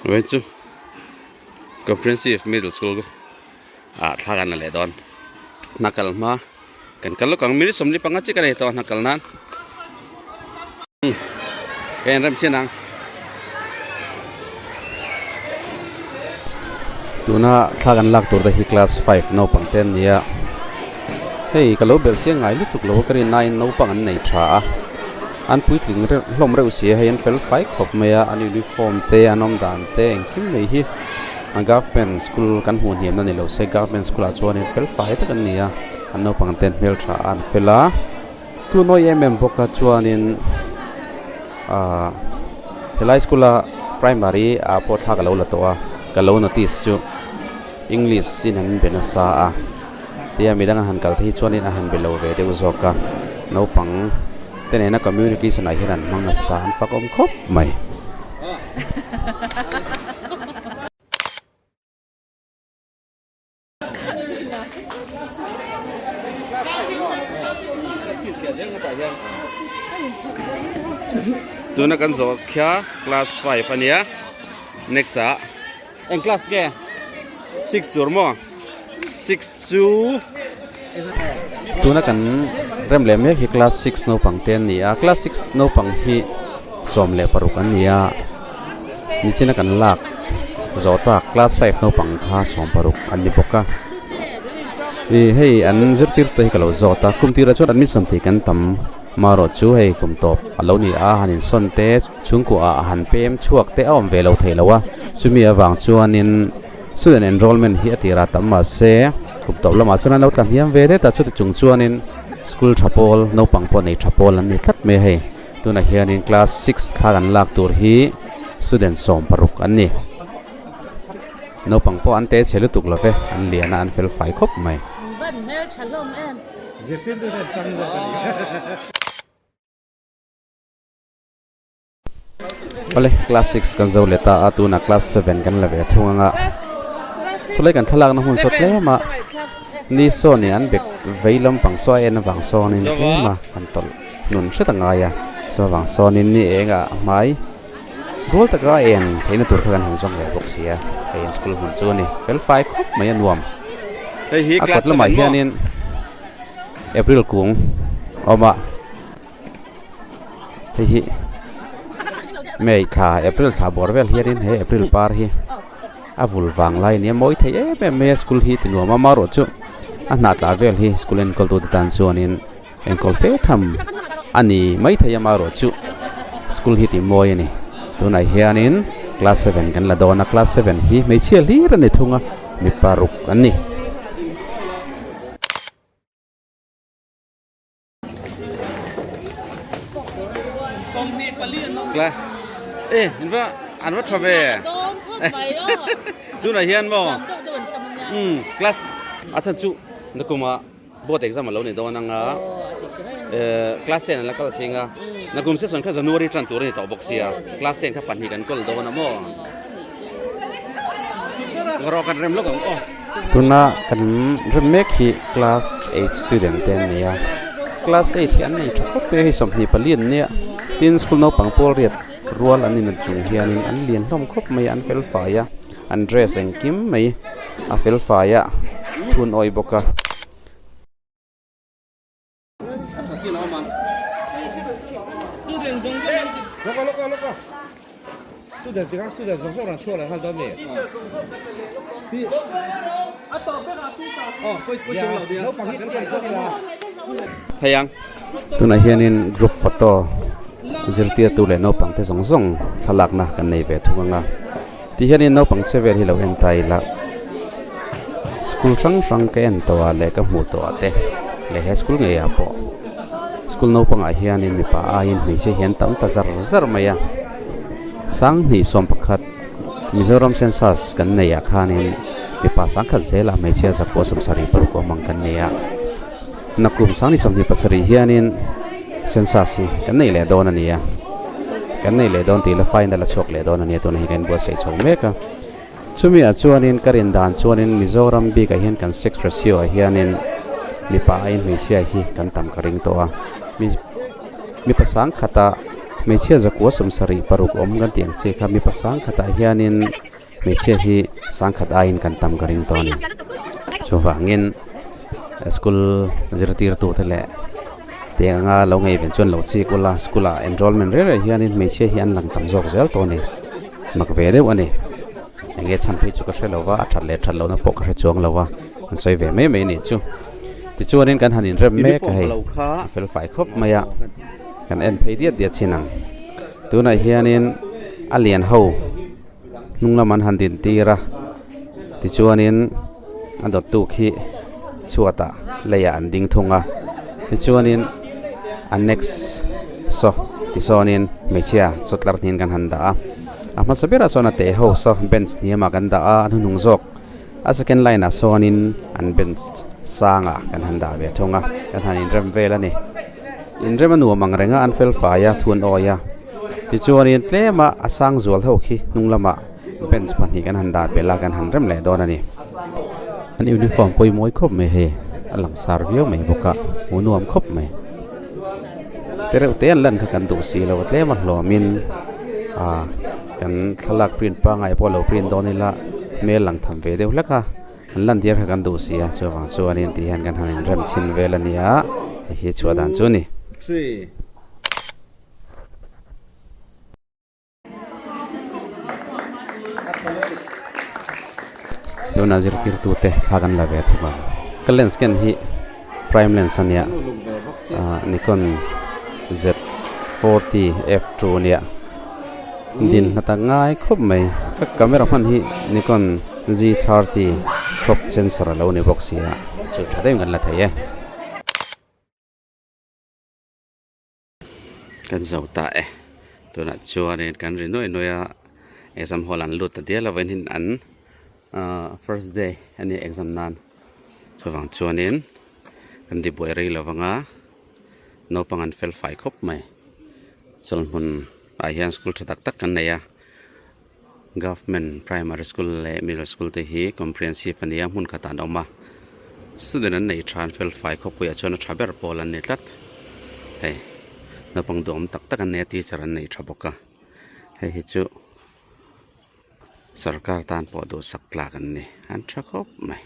Vawiin chu Comprehensive Middle School ah thla kan la leh dawn hna kal hma kan kal lawk ang minute 45 chiah ka nei tawh a hna kal nan ka en rem chian ang. Tuna thla kan lak tur te hi class 5 naupang te an ni a hei ka lo belh chiang ngai lutuk lo a ka rin aiin naupang an nei tha a. An puitling reuh hlawm reuh si a, hei an fel fai khawp mai a, an uniform te an awm dan te engkim mai hi a government school kan hmuh hniam na ni lo se government school ah chuanin fel fai tak an ni a, an naupang te an hmeltha a an fel a, tu nawi em em bawk a chuanin ahh helai school a primary ah pawh thla ka lo la tawh a ka lo notice chu english in an be nasa a. Tia midang a han kal te hi chuanin a han be lo ve deuh zawk a, naupang te nena communication ah hian an hmang nasa an fak awm khawp mai. Tuna kan zawh khia class 5 ania next ah eng class nge 6 tur maw. 6 chu Tuna kan rem leh mek hi class 6 naupang te an ni a class 6 naupang hi 16 an ni a nichina kan lak zawh tak class 5 naupang kha 16 an ni bawk a ih hei an zirtir te hi ka lo zawt a kum tirah chuan admission tih kan tam marawh chu hei kum tawp a lo ni a han insawn te chhungkua ah han pem chhuak te a awm ve lo theih lo a chumi avang chuanin. Student enrollment hi a tirah tam mahse kum tawp lamah chuan an lo tla hniam ve det a chuti chung chuanin school tha pawl naupang pawh nei tha pawl an ni tlat mai a hei tunah hianin class 6 thla kan lak tur hi student 16 an ni naupang pawh an te chhe lutuk lo ve an lian a an fel fai khawp mai. Awle class 6 kan zo leh ta a tunah class 7 kan la ve thung anga chulai kan thlalakna hmun saw tlem a ni sawn in an bag vei lampang saw a en avang sawnin tlem a han tawlh hnun hret a ngai a saw avang sawnin ni eng ah a hmai rual taka a en theihna tur kha kan han zawng ve bawk si a hei an school hmun chu a ni fel fai khawp mai a nuam Hei hi a class kawt lamah 7 maw? hianin April kung a awm a. Hei hi May thla April thla bawr vel hianin he April par hi a vul vang lai ania mawi thei em em mai a school hi ti nuam a amaherawhchu a hnah tla vel hi school enkawl tute tan chuanin enkawl fe tham a ni maithei amaherawhchu school hi ti mawi a ni tunah hianin class 7 kan la dawn a class 7 hi hmeichhia hlir a ni thung a mipa ruk an ni. Kla e an va an va tha ve tunah hian maw umm class a chhan chu nakuma board exam alo ni dawn anga eh class 10 an la kal ching a nakum session kha January tan tur a ni tawh bawk sia class 10 kha pahnih kan kawl dawn a maw rawh kan rem lawk ang aw. Tuna kan rem mek hi class 8 student te an ni a class 8 hi an nei tha khawp mai a hei 24 an nia tin school naupang pawl riat rual an inat chung hianin an lian hlawm khawp mai a an fel fai a an dress engkim mai a fel fai a thun awih bawk a. Tunah hianin group photo zirtirtu leh naupang te zawng zawng thlalakna kan nei ve thung ang a ti hianin naupang che vel hi lo en ta ila school hrang hrang ka en tawh ah leh ka hmuh tawh ah te leh he school ngei ah pawh school naupangah hianin mipa aiin hmeichhia hi an tam ta zar zar mai a sanghnih 11 Mizoram census kan nei ah khanin mipa sangkhat zelah hmeichhia zakua 76 awm ang kan nei a nakum sanghnih 27 hianin census hi kan nei leh dawn a ni a kan nei leh dawn tih la final a chhuak leh dawn a ni a tunah hian kan buatsaih chho mek a chumi ah chuanin ka rin dan chuanin Mizoram bikah hian kan sex ratio ah hianin mipa aiin hmeichhia hi kan tam ka ring tawh a mi mipa sangkhata. Hmeichhia zakua sawmsarih paruk awm kan tih ang chi kha mipa sangkhatah hianin hmeichhia hi sangkhat aiin kan tam ka ring tawh a ni. Chuvangin school zirtirtu te leh te anga lo ngei ven chuan lo chik ula school ah enrollment reng reng hianin hmeichhia hi an lang tam zawk zel tawh a ni. Mak ve deuh a ni. Enge chhan phei chu ka hre lo va, a that leh that lohna pawh ka hre chuang lo va, an sawi ve mai mai a nih chu. Tichuanin kan han inrem mek a hei, a fel fai khawp mai a, kan en phei diat diat chin ang. Tunah hianin a lian ho hnung lam an han din tir a, tichuanin a dawttu khi chhuatah leiah an ding thung a, tichuanin a next saw tisawnin hmeichhia chaw tlar hnin kan han dah a. A hmasa berah chuan a teh ho saw bench hniamah kan dah a, a hnuhnung zawk a second line ah sawnin an bench sangah kan han dah ve thung a, kan han inrem vel a ni. Inrem a nuam ang reng a, an fel fai a, thu an awi a. Tichuanin tlema a sang zual ho khi hnung lamah bench pahnih kan han dah belh a, kan han rem leh dawn a ni. An uniform pawimawih khawp mai hei, a langsar viau mai bawk a, hmuh nuam khawp mai. Te reuh te an lan kha kan duh si lo a tlem a hlawmin ah kan thlalak print pangai pawh lo print dawn ila hmel lang tham ve deuh hlek a an lan tir kha kan duh si a chuvang chuanin ti hian kan han inrem chhin vel a nia hei hi chhuah dan chu a ni. Tuna zirtirtute thla kan la ve thung ang. Ka lens ken hi prime lens a nia ah Nikon Z 40 F2 a nia din hna tak ngai khawp mai ka camera hman hi Nikon Z 30 crop sensor a lo ni bawk si a chu tha deuhin kan la thei e. Kan zo ta e tunah chuanin kan ri nuai nuai a exam hall an lut ta dial a vawiin an ahh first day a nia exam nan chuvang chuanin kan ti buai rei lo vang a naupang an fel fai khawp mai chawlhmun ah hian school tha tak tak kan nei a government primary school leh middle school te hi comprehensive a ni a hmun khatah an awm a student an nei tha an fel fai khawpuiah chuan a tha ber pawl an ni tlat. Hei naupang duhawm tak tak an nei a teacher an nei tha bawk a hei hi chu sarkar tan pawh duhsak tlak an ni an tha khawp mai.